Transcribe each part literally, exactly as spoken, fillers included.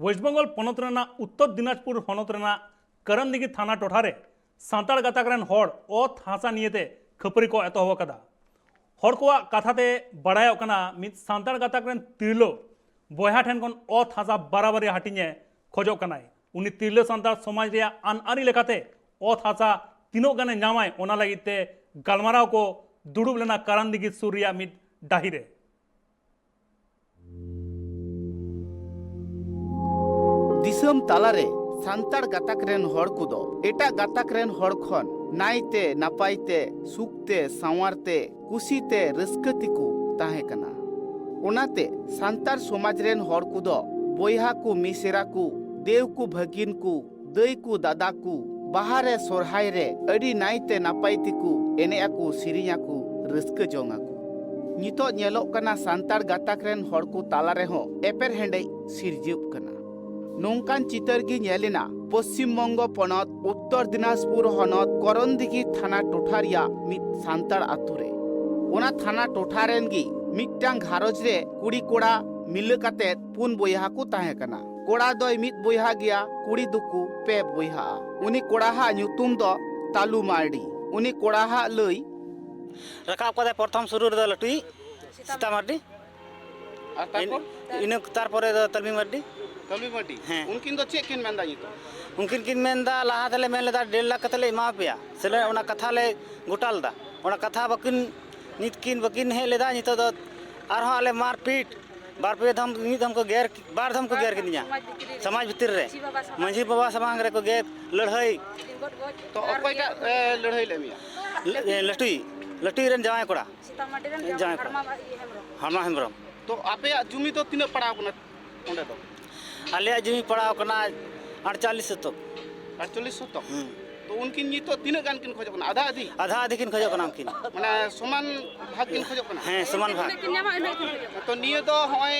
West Bengal ᱯᱚᱱᱚᱛ ᱨᱮᱱᱟᱜ ᱩᱛᱛᱚᱨ ᱫᱤᱱᱟᱡᱽᱯᱩᱨ ᱦᱚᱱᱚᱛ ᱨᱮᱱᱟᱜ ᱠᱟᱨᱟᱱᱫᱤᱜᱷᱤ ᱛᱷᱟᱱᱟ ᱴᱚᱴᱷᱟ ᱨᱮ ᱥᱟᱱᱛᱟᱲ ᱜᱟᱛᱟᱠ ᱨᱮᱱ ᱦᱚᱲ ᱚᱛ ᱦᱟᱥᱟ ᱱᱤᱭᱮᱛᱮ ᱠᱷᱟᱹᱯᱟᱹᱨᱤ ᱠᱚ ᱮᱛᱚᱦᱚᱵ ᱟᱠᱟᱫᱟ᱾ ᱦᱚᱲ ᱠᱚᱣᱟᱜ ᱠᱟᱛᱷᱟ ᱛᱮ ᱵᱟᱲᱟᱭᱚᱜ ᱠᱟᱱᱟ, ᱢᱤᱫ ᱥᱟᱱᱛᱟᱲ ᱜᱟᱛᱟᱠ ᱨᱮᱱ ᱛᱤᱨᱞᱟᱹ ᱵᱚᱭᱦᱟ ᱴᱷᱮᱱ ᱠᱷᱚᱱ ᱚᱛ ᱦᱟᱥᱟ ᱵᱟᱨᱟᱵᱟᱨᱤ ᱦᱟᱹᱴᱤᱧ ᱮ ᱠᱷᱚᱡᱚᱜ ᱠᱟᱱᱟᱭ᱾ ᱩᱱᱤ ᱛᱤᱨᱞᱟᱹ ᱥᱟᱱᱛᱟᱲ ᱥᱚᱢᱟᱡᱽ ᱨᱮᱭᱟᱜ ᱟᱹᱱ ᱟᱹᱨᱤ ᱞᱮᱠᱟᱛᱮ ᱚᱛ ᱦᱟᱥᱟ ᱛᱤᱱᱟᱹᱜ ᱜᱟᱱᱮ ᱧᱟᱢᱟᱭ, ᱚᱱᱟ ᱞᱟᱹᱜᱤᱫ ᱛᱮ ᱜᱟᱞᱢᱟᱨᱟᱣ ᱠᱚ ᱫᱩᱲᱩᱵ ᱞᱮᱱᱟ ᱠᱟᱨᱟᱱᱫᱤᱜᱷᱤ ᱥᱩᱨ ᱨᱮᱭᱟᱜ ᱢᱤᱫ ᱰᱟᱹᱦᱤ ᱨᱮ᱾ ᱫᱤᱥᱚᱢ ᱛᱟᱞᱟᱨᱮ ᱥᱟᱱᱛᱟᱲ ᱜᱟᱛᱟᱠ ᱨᱮᱱ ᱦᱚᱲ ᱠᱚᱫᱚ ᱮᱴᱟᱜ ᱜᱟᱛᱟᱠ ᱨᱮᱱ ᱦᱚᱲ ᱠᱷᱚᱱ ᱱᱟᱭᱛᱮ ᱱᱟᱯᱟᱭ ᱛᱮ, ᱥᱩᱠ ᱛᱮ, ᱥᱟᱶᱟᱨ ᱛᱮ, ᱠᱩᱥᱤ ᱛᱮ, ᱨᱟᱹᱥᱠᱟᱹ ᱛᱮᱠᱚ ᱛᱟᱦᱮᱸ ᱠᱟᱱᱟ᱾ ᱚᱱᱟᱛᱮ ᱥᱟᱱᱛᱟᱲ ᱥᱚᱢᱟᱡᱽ ᱨᱮᱱ ᱦᱚᱲ ᱠᱚᱫᱚ ᱵᱚᱭᱦᱟ ᱠᱚ, ᱢᱤᱥᱮᱨᱟ ᱠᱚ, ᱫᱮᱣ ᱠᱚ, ᱵᱷᱟᱹᱜᱤᱱ ᱠᱚ, ᱫᱟᱹᱭ ᱠᱚ, ᱫᱟᱫᱟ ᱠᱚ, ᱵᱟᱦᱟ ᱨᱮ, ᱥᱚᱨᱦᱟᱭ ᱨᱮ ᱟᱹᱰᱤ ᱱᱟᱭᱛᱮ ᱱᱟᱯᱟᱭ ᱛᱮᱠᱚ ᱮᱱᱮᱡ ᱟᱠᱚ, ᱥᱮᱨᱮᱧ ᱟᱠᱚ, ᱨᱟᱹᱥᱠᱟᱹ ᱡᱚᱝ ᱟᱠᱚ᱾ ᱱᱤᱛᱚᱜ ᱧᱮᱞᱚᱜ ᱠᱟᱱᱟ, ᱥᱟᱱᱛᱟᱲ ᱜᱟᱛᱟᱠ ᱨᱮᱱ ᱦᱚᱲ ᱠᱚ ᱛᱟᱞᱟ ᱨᱮᱦᱚᱸ ᱮᱯᱮᱨᱦᱮᱸᱰᱮᱡ ᱥᱤᱨᱡᱟᱹᱜ ᱠᱟᱱᱟ᱾ ᱱᱚᱝᱠᱟᱱ ᱪᱤᱛᱟᱹᱨ ᱜᱮ ᱧᱮᱞ ᱮᱱᱟ ᱯᱚᱥᱪᱤᱢ ᱵᱚᱝᱜᱚ ᱯᱚᱱᱚᱛ ᱩᱛᱛᱚᱨ ᱫᱤᱱᱟᱡᱽᱯᱩᱨ ᱦᱚᱱᱚᱛ ᱠᱚᱨᱚᱱᱫᱤᱜᱷᱤ ᱛᱷᱟᱱᱟ ᱴᱚᱴᱷᱟ ᱨᱮᱭᱟᱜ ᱢᱤᱫ ᱥᱟᱱᱛᱟᱲ ᱟᱛᱳ ᱨᱮ᱾ ᱚᱱᱟ ᱛᱷᱟᱱᱟ ᱴᱚᱴᱷᱟ ᱨᱮᱱ ᱜᱮ ᱢᱤᱫᱴᱟᱝ ᱜᱷᱟᱨᱚᱸᱡᱽ ᱨᱮ ᱠᱩᱲᱤ ᱠᱚᱲᱟ ᱢᱤᱞᱟᱹ ᱠᱟᱛᱮ ᱯᱩᱱ ᱵᱚᱭᱦᱟ ᱠᱚ ᱛᱟᱦᱮᱸ ᱠᱟᱱᱟ᱾ ᱠᱚᱲᱟ ᱫᱚᱭ ᱢᱤᱫ ᱵᱚᱭᱦᱟ ᱜᱮᱭᱟ, ᱠᱩᱲᱤ ᱫᱚᱠᱚ ᱯᱮ ᱵᱚᱭᱦᱟᱜᱼᱟ᱾ ᱩᱱᱤ ᱠᱚᱲᱟ ᱦᱟᱜ ᱧᱩᱛᱩᱢ ᱫᱚ ᱛᱟᱞᱩ ᱢᱟᱨᱰᱤ᱾ ᱩᱱᱤ ᱠᱚᱲᱟ ᱦᱟᱜ ᱞᱟᱹᱭ, ᱨᱟᱠᱟᱵ ᱠᱟᱫᱟᱭ ᱯᱨᱚᱛᱷᱚᱢ ᱥᱩᱨᱩ ᱨᱮᱫᱚ ᱞᱟᱹᱴᱩᱭᱤᱡ ᱥᱤᱛᱟ ᱢᱟᱨᱰᱤ᱾ ᱟᱨ ᱛᱟᱨᱯᱚᱨ? ᱤᱱ-, ᱤᱱᱟᱹ ᱛᱟᱨᱯᱚᱨᱮ ᱫᱚ ᱛᱟᱞᱢᱤ ᱢᱟᱨᱰᱤ᱾ ᱛᱟᱞᱢᱤ ᱢᱟᱨᱰᱤ? ᱦᱮᱸ᱾ ᱩᱱᱠᱤᱱ ᱫᱚ ᱪᱮᱫ ᱠᱤᱱ ᱢᱮᱱᱫᱟ ᱱᱤᱛᱚᱜ? ᱩᱱᱠᱤᱱ ᱠᱤᱱ ᱢᱮᱱᱫᱟ, ᱞᱟᱦᱟ ᱛᱮᱞᱮ ᱢᱮᱱ ᱞᱮᱫᱟ ᱰᱮᱲ ᱞᱟᱠᱷ ᱠᱟᱛᱮ ᱞᱮ ᱮᱢᱟ ᱯᱮᱭᱟ, ᱥᱮ ᱞᱮ ᱚᱱᱟ ᱠᱟᱛᱷᱟ ᱞᱮ ᱜᱚᱴᱟ ᱞᱮᱫᱟ᱾ ᱚᱱᱟ ᱠᱟᱛᱷᱟ ᱵᱟᱹᱠᱤᱱ, ᱱᱤᱛ ᱠᱤᱱ ᱵᱟᱹᱠᱤᱱ ᱦᱮᱡ ᱞᱮᱫᱟ᱾ ᱱᱤᱛᱚᱜ ᱫᱚ ᱟᱨᱦᱚᱸ ᱟᱞᱮ ᱢᱟᱨᱯᱤᱴ, ᱵᱟᱨ ᱯᱮ ᱫᱷᱟᱢ, ᱢᱤᱫ ᱫᱷᱟᱢ ᱠᱚ ᱜᱮᱨ, ᱵᱟᱨ ᱫᱷᱟᱢ ᱠᱚ ᱜᱮᱨ ᱠᱤᱫᱤᱧᱟ᱾ ᱥᱚᱢᱟᱡᱽ ᱵᱷᱤᱛᱤᱨ ᱨᱮ᱾ ᱢᱟᱹᱡᱷᱤ ᱵᱟᱵᱟ ᱥᱟᱢᱟᱝ ᱨᱮᱠᱚ ᱜᱮᱨ, ᱞᱟᱹᱲᱦᱟᱹᱭ᱾ ᱛᱚ ᱚᱠᱚᱭᱴᱟᱜ, ᱮ, ᱞᱟᱹᱲᱦᱟᱹᱭ ᱞᱮᱫ ᱢᱮᱭᱟ? ᱞᱟᱹᱴᱩᱭ, ᱞᱟᱹᱴᱩᱭ ᱨᱮᱱ ᱡᱟᱶᱟᱭ ᱠᱚᱲᱟ᱾ ᱥᱤᱛᱟᱢᱟᱹᱰᱤ ᱨᱮᱱ ᱡᱟᱶᱟᱭ ᱠᱚᱲᱟ᱾ ᱦᱟᱲᱢᱟ ᱦᱮᱢᱵᱨᱚᱢ᱾ ᱛᱚ ᱟᱯᱮᱭᱟᱜ ᱡᱩᱢᱤ ᱫᱚ ᱛᱤᱱᱟᱹᱜ ᱯᱟᱲᱟᱣ ᱠᱟᱱᱟ ᱚᱸᱰᱮ ᱫᱚ? ᱟᱞᱮᱭᱟᱜ ᱡᱩᱢᱤ ᱯᱟᱲᱟᱣ ᱠᱟᱱᱟ ᱟᱴᱪᱚᱞᱞᱤᱥ ᱥᱚᱛᱚᱠ᱾ ᱟᱴᱪᱚᱞᱞᱤᱥ ᱥᱚᱛᱚᱠ? ᱦᱩᱸ᱾ ᱛᱚ ᱩᱱᱠᱤᱱ ᱱᱤᱛᱚᱜ ᱛᱤᱱᱟᱹᱜ ᱜᱟᱱ ᱠᱤᱱ ᱠᱷᱚᱡᱚᱜ ᱠᱟᱱᱟ? ᱟᱫᱷᱟ ᱟᱫᱷᱤ? ᱟᱫᱷᱟ ᱟᱫᱷᱤ ᱠᱤᱱ ᱠᱷᱚᱡᱚᱜ ᱠᱟᱱᱟ ᱩᱱᱠᱤᱱ᱾ ᱢᱟᱱᱮ ᱥᱚᱢᱟᱱ ᱵᱷᱟᱜᱽ ᱠᱤᱱ ᱠᱷᱚᱡᱚᱜ ᱠᱟᱱᱟ? ᱦᱮᱸ, ᱥᱚᱢᱟᱱ ᱵᱷᱟᱜᱽ᱾ ᱛᱤᱱᱟᱹᱜ ᱠᱤᱱ ᱧᱟᱢᱟ, ᱩᱱᱟᱹᱜ ᱠᱤᱱ ᱠᱷᱚᱡᱚᱜ ᱠᱟᱱᱟ᱾ ᱛᱚ ᱱᱤᱭᱟᱹ ᱫᱚ ᱦᱚᱸᱜᱼᱚᱭ,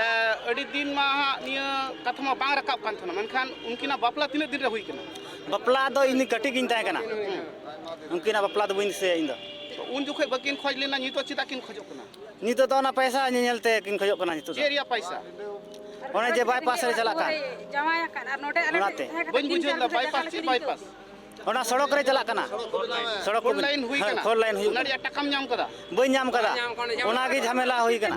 ᱮ, ᱟᱹᱰᱤ ᱫᱤᱱ ᱢᱟ ᱦᱟᱸᱜ ᱱᱤᱭᱟᱹ ᱠᱟᱛᱷᱟ ᱢᱟ ᱵᱟᱝ ᱨᱟᱠᱟᱵ ᱠᱟᱱ ᱛᱟᱦᱮᱱᱟ, ᱢᱮᱱᱠᱷᱟᱱ ᱩᱱᱠᱤᱱᱟᱜ ᱵᱟᱯᱞᱟ ᱛᱤᱱᱟᱹᱜ ᱫᱤᱱ ᱨᱮ ᱦᱩᱭ ᱠᱟᱱᱟ? ᱵᱟᱯᱞᱟ ᱫᱚ ᱤᱧ ᱠᱟᱹᱴᱤᱡ ᱜᱤᱧ ᱛᱟᱦᱮᱸ ᱠᱟᱱᱟ᱾ ᱦᱩᱸ᱾ ᱩᱱᱠᱤᱱᱟᱜ ᱵᱟᱯᱞᱟ ᱫᱚ ᱵᱟᱹᱧ ᱫᱤᱥᱟᱹᱭᱟ ᱤᱧ ᱫᱚ᱾ ᱛᱚ ᱩᱱ ᱡᱚᱠᱷᱚᱡ ᱵᱟᱹᱠᱤᱱ ᱠᱷᱚᱡᱽ ᱞᱮᱱᱟ, ᱱᱤᱛᱚᱜ ᱪᱮᱫᱟᱜ ᱠᱤᱱ ᱠᱷᱚᱡᱚᱜ ᱠᱟᱱᱟ? ᱱᱤᱛᱚᱜ ᱫᱚ ᱚᱱᱟ ᱯᱚᱭᱥᱟ ᱧᱮᱧᱮᱞ ᱛᱮ ᱠᱤᱱ ᱠᱷᱚᱡᱚᱜ ᱠᱟᱱᱟ ᱱᱤᱛᱚᱜ ᱫᱚ᱾ ᱪᱮᱫ ᱨᱮᱭᱟᱜ ᱯᱚᱭᱥᱟ? ᱚᱱᱮ ᱡᱮ ᱵᱟᱭᱯᱟᱥ ᱨᱮ ᱪᱟᱞᱟᱜ ᱠᱟᱱ᱾ ᱡᱟᱶᱟᱭ ᱟᱠᱟᱱ ᱟᱨ ᱱᱚᱰᱮ ᱟᱞᱮ ᱚᱱᱟᱛᱮ᱾ ᱛᱟᱦᱮᱸ ᱠᱟᱛᱮ ᱵᱟᱹᱧ ᱵᱩᱡᱷᱟᱹᱣ ᱞᱮᱫᱟ, ᱵᱟᱭᱯᱟᱥ ᱪᱮᱫ ᱵᱟᱭᱯᱟᱥ? ᱚᱱᱟ ᱥᱚᱲᱚᱠ ᱨᱮ ᱪᱟᱞᱟᱜ ᱠᱟᱱᱟ᱾ ᱥᱚᱲᱚᱠ ᱠᱚ ᱯᱷᱳᱨ ᱵᱮᱱ-, ᱞᱟᱭᱤᱱ ᱦᱩᱭ ᱦᱮᱸ, ᱠᱟᱱᱟ? ᱯᱷᱳᱨ ᱞᱟᱭᱤᱱ ᱦᱩᱭᱩᱜ ᱚᱱᱟ ᱠᱟᱱᱟ᱾ ᱨᱮᱭᱟᱜ ᱴᱟᱠᱟᱢ ᱧᱟᱢ ᱠᱟᱫᱟ? ᱵᱟᱹᱧ ᱧᱟᱢ ᱠᱟᱫᱟ᱾ ᱵᱟᱹᱧ ᱧᱟᱢ ᱠᱟᱫᱟ, ᱧᱟᱢ ᱚᱱᱟᱜᱮ ᱡᱷᱟᱢᱮᱞᱟ ᱦᱩᱭ ᱠᱟᱱᱟ᱾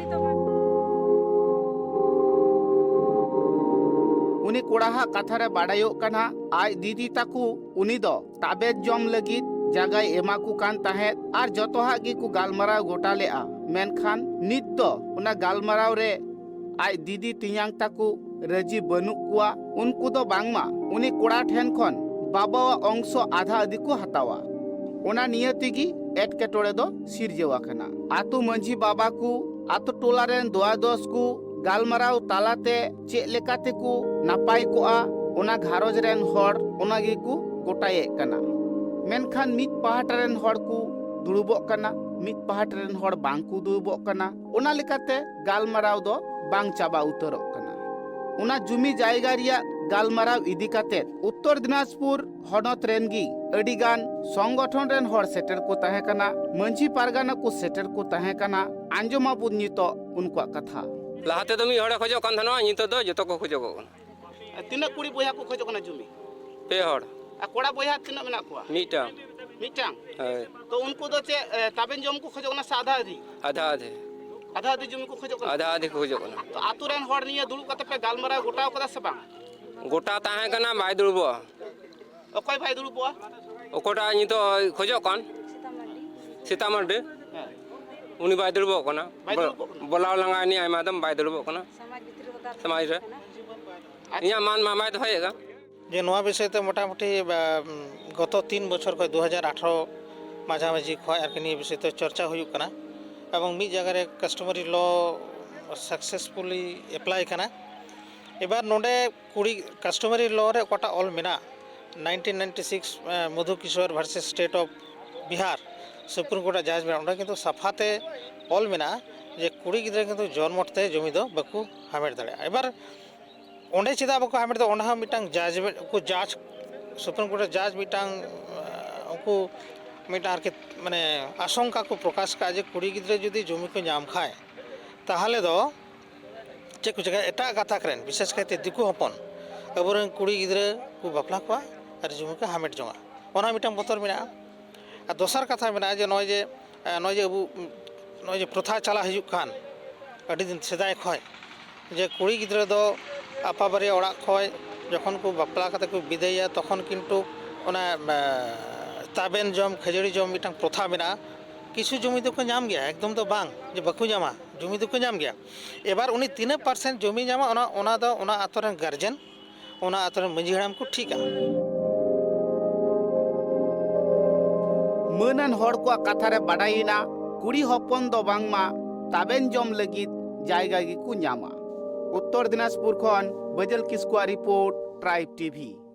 ᱩᱱᱤ ᱠᱚᱲᱟᱦᱟᱜ ᱠᱟᱛᱷᱟ ᱨᱮ ᱵᱟᱰᱟᱭᱚᱜ ᱠᱟᱱᱟ, ᱟᱡ ᱫᱤᱫᱤ ᱛᱟᱠᱚ ᱩᱱᱤ ᱫᱚ ᱛᱟᱵᱮᱫ ᱡᱚᱢ ᱞᱟᱹᱜᱤᱫ ᱡᱟᱭᱜᱟᱭ ᱮᱢᱟ ᱠᱚ ᱠᱟᱱ ᱛᱟᱦᱮᱸᱫ ᱟᱨ ᱡᱚᱛᱚᱣᱟᱜ ᱜᱮᱠᱚ ᱜᱟᱞᱢᱟᱨᱟᱣ ᱜᱚᱴᱟ ᱞᱮᱫᱼᱟ᱾ ᱢᱮᱱᱠᱷᱟᱱ ᱱᱤᱛ ᱫᱚ ᱚᱱᱟ ᱜᱟᱞᱢᱟᱨᱟᱣ ᱨᱮ ᱟᱡ ᱫᱤᱫᱤ ᱛᱮᱧᱟᱝ ᱛᱟᱠᱚ ᱨᱟᱹᱡᱤ ᱵᱟᱹᱱᱩᱜ ᱠᱚᱣᱟ᱾ ᱩᱱᱠᱩ ᱫᱚ ᱵᱟᱝᱢᱟ ᱩᱱᱤ ᱠᱚᱲᱟ ᱴᱷᱮᱱ ᱠᱷᱚᱱ ᱵᱟᱵᱟᱣᱟᱜ ᱚᱝᱥᱚ ᱟᱫᱷᱟ ᱟᱫᱷᱤ ᱠᱚ ᱦᱟᱛᱟᱣᱟ᱾ ᱚᱱᱟ ᱱᱤᱭᱟᱹ ᱛᱮᱜᱮ ᱮᱴᱠᱮᱴᱚᱬᱮ ᱫᱚ ᱥᱤᱨᱡᱟᱹᱣ ᱟᱠᱟᱱᱟ᱾ ᱟᱛᱳ ᱢᱟᱹᱡᱷᱤ ᱵᱟᱵᱟ ᱠᱚ, ᱟᱛᱳ ᱴᱚᱞᱟ ᱨᱮᱱ ᱫᱚᱭᱟᱫᱚᱥ ᱠᱚ ᱜᱟᱞᱢᱟᱨᱟᱣ ᱛᱟᱞᱟᱛᱮ ᱪᱮᱫ ᱞᱮᱠᱟ ᱛᱮᱠᱚ ᱱᱟᱯᱟᱭ ᱠᱚᱜᱼᱟ, ᱚᱱᱟ ᱜᱷᱟᱨᱚᱸᱡᱽ ᱨᱮᱱ ᱦᱚᱲ ᱚᱱᱟ ᱜᱮᱠᱚ ᱜᱚᱴᱟᱭᱮᱫ ᱠᱟᱱᱟ᱾ ᱢᱮᱱᱠᱷᱟᱱ ᱢᱤᱫ ᱯᱟᱦᱴᱟ ᱨᱮᱱ ᱦᱚᱲ ᱠᱚ ᱫᱩᱲᱩᱵᱚᱜ ᱠᱟᱱᱟ, ᱢᱤᱫ ᱯᱟᱦᱴᱟ ᱨᱮᱱ ᱦᱚᱲ ᱵᱟᱝ ᱠᱚ ᱫᱩᱲᱩᱵᱚᱜ ᱠᱟᱱᱟ᱾ ᱚᱱᱟ ᱞᱮᱠᱟᱛᱮ ᱜᱟᱞᱢᱟᱨᱟᱣ ᱫᱚ ᱵᱟᱝ ᱪᱟᱵᱟ ᱩᱛᱟᱹᱨᱚᱜ ᱠᱟᱱᱟ᱾ ᱚᱱᱟ ᱡᱩᱢᱤ ᱡᱟᱭᱜᱟ ᱨᱮᱭᱟᱜ ᱜᱟᱞᱢᱟᱨᱟᱣ ᱤᱫᱤ ᱠᱟᱛᱮ ᱩᱛᱛᱚᱨ ᱫᱤᱱᱟᱡᱽᱯᱩᱨ ᱦᱚᱱᱚᱛ ᱨᱮᱱ ᱜᱮ ᱟᱹᱰᱤ ᱜᱟᱱ ᱥᱚᱝᱜᱚᱴᱷᱚᱱ ᱨᱮᱱ ᱦᱚᱲ ᱥᱮᱴᱮᱨ ᱠᱚ ᱛᱟᱦᱮᱸ ᱠᱟᱱᱟ, ᱢᱟᱹᱡᱷᱤ ᱯᱟᱨᱜᱟᱱᱟ ᱠᱚ ᱥᱮᱴᱮᱨ ᱠᱚ ᱛᱟᱦᱮᱸ ᱠᱟᱱᱟ᱾ ᱟᱸᱡᱚᱢᱟᱵᱚᱱ ᱱᱤᱛᱚᱜ ᱩᱱᱠᱩᱣᱟᱜ ᱠᱟᱛᱷᱟ᱾ ᱞᱟᱦᱟ ᱛᱮᱫᱚ ᱢᱤᱫ ᱦᱚᱲᱮ ᱠᱷᱚᱡᱚᱜ ᱠᱟᱱ ᱛᱟᱦᱮᱱᱟ, ᱱᱤᱛᱚᱜ ᱫᱚ ᱡᱚᱛᱚ ᱠᱚ ᱠᱷᱚᱡᱚᱜᱚᱜ ᱠᱟᱱᱟ᱾ ᱟᱨ ᱛᱤᱱᱟᱹᱜ ᱠᱩᱲᱤ ᱵᱚᱭᱦᱟ ᱠᱚ ᱠᱷᱚᱡᱚᱜ ᱠᱟᱱᱟ ᱡᱩᱢᱤ? ᱯᱮ ᱦᱚᱲ᱾ ᱟᱨ ᱠᱚᱲᱟ ᱵᱚᱭᱦᱟ ᱛᱤᱱᱟᱹᱜ ᱢᱮᱱᱟᱜ ᱠᱚᱣᱟ? ᱢᱤᱫᱴᱟᱝ᱾ ᱢᱤᱫᱴᱟᱝ? ᱦᱳᱭ᱾ ᱛᱚ ᱩᱱᱠᱩ ᱫᱚ ᱪᱮᱫ, ᱮ, ᱛᱟᱵᱮᱱ ᱡᱚᱢ ᱠᱚ ᱠᱷᱚᱡᱚᱜ ᱠᱟᱱᱟ ᱥᱮ ᱟᱫᱷᱟ ᱟᱫᱷᱤ? ᱟᱫᱷᱟ ᱟᱫᱷᱮ᱾ ᱟᱫᱷᱟ ᱟᱫᱷᱤ ᱡᱩᱢᱤ ᱠᱚ ᱠᱷᱚᱡᱚᱜ ᱠᱟᱱᱟ? ᱟᱫᱷᱟ ᱟᱫᱷᱮ ᱠᱚ ᱠᱷᱚᱡᱚᱜ ᱠᱟᱱᱟ᱾ ᱛᱚ ᱟᱛᱳ ᱨᱮᱱ ᱦᱚᱲ ᱱᱤᱭᱟᱹ ᱫᱩᱲᱩᱵ ᱠᱟᱛᱮ ᱯᱮ ᱜᱟᱞᱢᱟᱨᱟᱣ ᱜᱚᱴᱟᱣ ᱠᱟᱫᱟ ᱥᱮ ᱵᱟᱝ? ᱜᱚᱴᱟ ᱛᱟᱦᱮᱸ ᱠᱟᱱᱟ, ᱵᱟᱭ ᱫᱩᱲᱩᱵᱚᱜᱼᱟ᱾ ᱚᱠᱚᱭ ᱵᱟᱭ ᱫᱩᱲᱩᱵᱚᱜᱼᱟ? ᱚᱠᱚᱭᱴᱟᱜ ᱱᱤᱛᱚᱜ ᱠᱷᱚᱡᱚᱜ ᱠᱟᱱ? ᱥᱤᱛᱟ ᱢᱟᱨᱰᱤ᱾ ᱦᱮᱸ᱾ ᱩᱱᱤ ᱵᱟᱭ ᱫᱩᱲᱩᱵᱚᱜ ᱠᱟᱱᱟ᱾ ᱵᱟᱭ ᱵᱚ-, ᱫᱩᱲᱩᱵᱚᱜ ᱠᱟᱱᱟ᱾ ᱵᱚᱞᱟᱣ ᱞᱟᱸᱜᱟᱭᱮᱱᱟᱹᱧ ᱟᱭᱢᱟ ᱫᱚᱢ, ᱵᱟᱭ ᱫᱩᱲᱩᱵᱚᱜ ᱠᱟᱱᱟ᱾ ᱥᱚᱢᱟᱡᱽ ᱵᱷᱤᱛᱨᱤ ᱨᱮ ᱫᱟᱞ ᱥᱚᱢᱟᱡᱽ ᱨᱮ᱾ ᱠᱟᱱᱟ᱾ ᱤᱧᱟᱹᱜ ᱢᱟᱱ ᱢᱟ ᱵᱟᱭ ᱫᱚᱦᱚᱭᱮᱫ ᱠᱟᱱ᱾ ᱡᱮ ᱱᱚᱣᱟ ᱵᱤᱥᱚᱭ ᱛᱮ ᱢᱚᱴᱟᱢᱩᱴᱤ, ᱵᱟ, ᱜᱚᱛᱚ ᱛᱤᱱ ᱵᱚᱪᱷᱚᱨ ᱠᱷᱚᱱ, ᱫᱩ ᱦᱟᱡᱟᱨ ᱟᱴᱷᱨᱚ ᱢᱟᱡᱷᱟᱢᱟᱡᱷᱤ ᱠᱷᱚᱱ ᱟᱨᱠᱤ ᱱᱤᱭᱟᱹ ᱵᱤᱥᱚᱭ ᱛᱮ ᱪᱚᱨᱪᱟ ᱦᱩᱭᱩᱜ ᱠᱟᱱᱟ ᱮᱵᱚᱝ ᱢᱤᱫ ᱡᱟᱭᱜᱟ ᱨᱮ customary law successfully apply ᱠᱟᱱᱟ᱾ ᱮᱵᱟᱨ ᱱᱚᱰᱮ ᱠᱩᱲᱤ customary law ᱨᱮ ᱚᱠᱟᱴᱟᱜ ᱚᱞ ᱢᱮᱱᱟᱜ, nineteen ninety six, A, Madhu Kishore versus State of Bihar, Supreme Court ᱟᱜ judgment, ᱚᱸᱰᱮ ᱠᱤᱱᱛᱩ ᱥᱟᱯᱷᱟ ᱛᱮ ᱚᱞ ᱢᱮᱱᱟᱜᱼᱟ ᱡᱮ ᱠᱩᱲᱤ ᱜᱤᱫᱽᱨᱟᱹ ᱠᱤᱱᱛᱩ ᱡᱚᱱᱢᱚ ᱛᱮ ᱡᱚᱢᱤ ᱫᱚ ᱵᱟᱠᱚ ᱦᱟᱢᱮᱴ ᱫᱟᱲᱮᱭᱟᱜᱼᱟ᱾ ᱮᱵᱟᱨ ᱚᱸᱰᱮ ᱪᱮᱫᱟᱜ ᱵᱟᱠᱚ ᱦᱟᱢᱮᱴ ᱫᱟ, ᱚᱱᱟ ᱦᱚᱸ ᱢᱤᱫᱴᱟᱝ judgment, ᱩᱱᱠᱩ judge, Supreme Court ᱨᱮ judge ᱢᱤᱫᱴᱟᱝ, ᱮ, ᱩᱱᱠᱩ ᱢᱤᱫᱴᱟᱝ ᱟᱨᱠᱤ ᱢᱟᱱᱮ ᱟᱥᱚᱝᱠᱟ ᱠᱚ ᱯᱨᱚᱠᱟᱥ ᱠᱟᱜᱼᱟ ᱡᱮ ᱠᱩᱲᱤ ᱜᱤᱫᱽᱨᱟᱹ ᱡᱩᱫᱤ ᱡᱚᱢᱤ ᱠᱚ ᱧᱟᱢ ᱠᱷᱟᱡ, ᱛᱟᱦᱚᱞᱮ ᱫᱚ ᱪᱮᱫ ᱠᱚ ᱪᱤᱠᱟᱹᱭᱟ, ᱮᱴᱟᱜ ᱜᱟᱛᱟᱠ ᱨᱮᱱ, ᱵᱤᱥᱮᱥ ᱠᱟᱭᱛᱮ ᱫᱤᱠᱩ ᱦᱚᱯᱚᱱ, ᱟᱵᱚᱨᱮᱱ ᱠᱩᱲᱤ ᱜᱤᱫᱽᱨᱟᱹ ᱠᱚ ᱵᱟᱯᱞᱟ ᱠᱚᱣᱟ ᱟᱨ ᱡᱩᱢᱤ ᱠᱚ ᱦᱟᱢᱮᱴ ᱡᱚᱝᱟ᱾ ᱚᱱᱟ ᱢᱤᱫᱴᱟᱝ ᱵᱚᱛᱚᱨ ᱢᱮᱱᱟᱜᱼᱟ᱾ ᱟᱨ ᱫᱚᱥᱟᱨ ᱠᱟᱛᱷᱟ ᱢᱮᱱᱟᱜᱼᱟ ᱡᱮ ᱱᱚᱜᱼᱚᱭ ᱡᱮ, ᱮ, ᱱᱚᱜᱼᱚᱭ ᱡᱮ ᱟᱵᱚ, ᱱᱚᱜᱼᱚᱭ ᱡᱮ ᱯᱨᱚᱛᱷᱟ ᱪᱟᱞᱟᱜ ᱦᱤᱡᱩᱜ ᱠᱟᱱ ᱟᱹᱰᱤ ᱫᱤᱱ ᱥᱮᱫᱟᱭ ᱠᱷᱚᱱ, ᱡᱮ ᱠᱩᱲᱤ ᱜᱤᱫᱽᱨᱟᱹ ᱫᱚ ᱟᱯᱟ ᱵᱟᱨᱮ ᱚᱲᱟᱜ ᱠᱷᱚᱱ ᱡᱚᱠᱷᱚᱱ ᱠᱚ ᱵᱟᱯᱞᱟ ᱠᱟᱛᱮ ᱠᱚ ᱵᱤᱫᱟᱹᱭᱟ, ᱛᱚᱠᱷᱚᱱ ᱠᱤᱱᱛᱩ ᱚᱱᱟ, ᱮ, ᱛᱟᱵᱮᱱ ᱡᱚᱢ, ᱠᱷᱟᱹᱡᱟᱹᱲᱤ ᱡᱚᱢ ᱢᱤᱫᱴᱟᱝ ᱯᱨᱚᱛᱷᱟ ᱢᱮᱱᱟᱜᱼᱟ᱾ ᱠᱤᱪᱷᱩ ᱡᱩᱢᱤ ᱫᱚᱠᱚ ᱧᱟᱢ ᱜᱮᱭᱟ, ᱮᱠᱫᱚᱢ ᱫᱚ ᱵᱟᱝ ᱡᱮ ᱵᱟᱠᱚ ᱧᱟᱢᱟ, ᱡᱩᱢᱤ ᱫᱚᱠᱚ ᱧᱟᱢ ᱜᱮᱭᱟ᱾ ᱮᱵᱟᱨ ᱩᱱᱤ ᱛᱤᱱᱟᱹᱜ ᱯᱟᱨᱥᱮᱱᱴ ᱡᱩᱢᱤ ᱧᱟᱢᱟ, ᱚᱱᱟ, ᱚᱱᱟ ᱫᱚ ᱚᱱᱟ ᱟᱛᱳ ᱨᱮᱱ ᱜᱟᱨᱡᱮᱱ, ᱚᱱᱟ ᱟᱛᱳ ᱨᱮᱱ ᱢᱟᱺᱡᱷᱤ ᱦᱟᱲᱟᱢ ᱠᱚ ᱴᱷᱤᱠᱟ᱾ ᱢᱟᱹᱱᱟᱱ ᱦᱚᱲ ᱠᱚᱣᱟᱜ ᱠᱟᱛᱷᱟ ᱨᱮ ᱵᱟᱰᱟᱭᱮᱱᱟ, ᱠᱩᱲᱤ ᱦᱚᱯᱚᱱ ᱫᱚ ᱵᱟᱝᱢᱟ ᱛᱟᱵᱮᱱ ᱡᱚᱢ ᱞᱟᱹᱜᱤᱫ ᱡᱟᱭᱜᱟ ᱜᱮᱠᱚ ᱧᱟᱢᱟ᱾ ᱩᱛᱛᱚᱨ ᱫᱤᱱᱟᱡᱽᱯᱩᱨ ᱠᱷᱚᱱ ᱵᱟᱹᱡᱟᱹᱞ ᱠᱤᱥᱠᱩᱣᱟᱜ ᱨᱤᱯᱳᱨᱴ, ᱴᱨᱟᱭᱤᱵᱽ ᱴᱤᱵᱷᱤ᱾